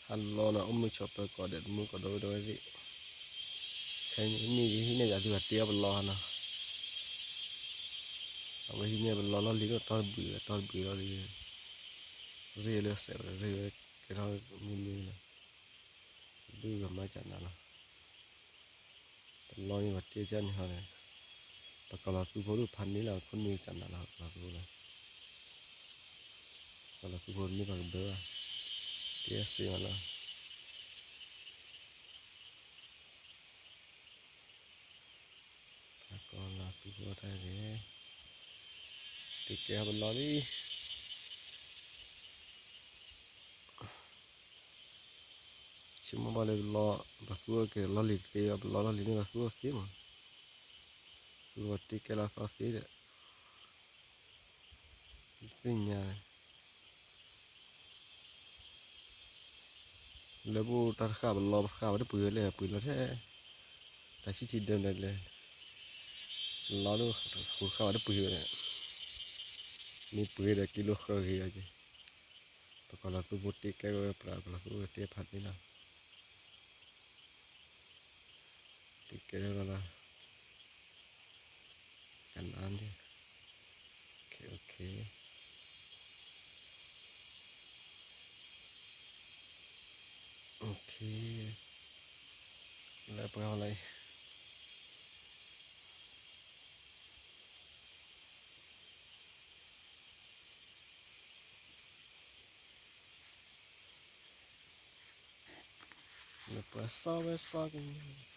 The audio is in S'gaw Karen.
ဟါလီၤနီၤ အိၣ်မုာ်ဆိးပၢၤကိးဂၤဒဲး တမုၢ်ကိးဒိၣ်ဝဲဒိၣ်ဝဲသ့ၣ်, ခဲအံၤန့ၣ် ဟံးန့ၢ်ယၤသုဂၤတ့အီၣ်ပလီဟါနီၤ, အဝဲဟံးန့ၢ်ပလီလီၢ်လံၤဒီးတီၢ်တဘှံးဝဲ တီၢ်တဘှံးလီၤလံ, ရ့ၣ်လၢစဲးဝဲ ရ့ၣ်ဝဲကဲထီၣ်မုၢ်နွံလီၤ, ဒုးဂၤမါကနးလီၤ, ပလီန့ၣ်ပှၤတ့ကၢ်န့ၣ်ဟီန့ၣ်, ပကီၤလီၤသူဖိဒိၣ်ဖးန့ၢ်လီၤ ခိၣ်နူာ်ကနးလီၤ ပကီၤလီၤသူဖိလီၤ, ပကီၤလီၤသူဖိမ့ၢ်ပှၤကဘၢဘၣ်, တ့အီၣ်စ့မးလီၤ. ပကီၤလီၤသူဖိတၢ်ဂ့ၤ, တ့ကဲထီၣ်ပလီလံ, ဆိကမိၣ်ဘၣ်လၢပလီ, ပှၤသူအီၣ်က့ၤလီၢ်လံၤတသ့ဘၣ်, ပလီလီၢ်လံၤန့ၣ်ပှၤသူအီၣ်သ့မး, သူဝဲတ့ကဲလီၤသီသ့ဒီး, သ့ၣ်ညါ လၢပအိၣ်တၢ်တဃၣ် ပလီပဃၣ်ဝဲတပှ့ၤဝဲလဲၣ် ပှ့ၤလီၤထဲ, တၢ်ဆံၣ်ထံဒၢမနုၤလဲၣ်, လီဒိၣ်ဃုဃၣ်ဝဲတပှ့ၤဝဲ, မ့ၢ်ပှ့ၤဒီးကံလိဃၢဂ့ၤအီၤက့ၤ, ပကီၤလီၤသူဖိတ့ကဲဝဲ ပှၤကီၤလီၤသူဖိတ့ဖးန့ၢ်လီၤ, တ့ကဲလီၤလီၤ, ကနါန့ၣ်, OK, OK. လၢပှၤလၢအံၤ, လၢပှၤစီဝဲစီက့ၤန့ၣ်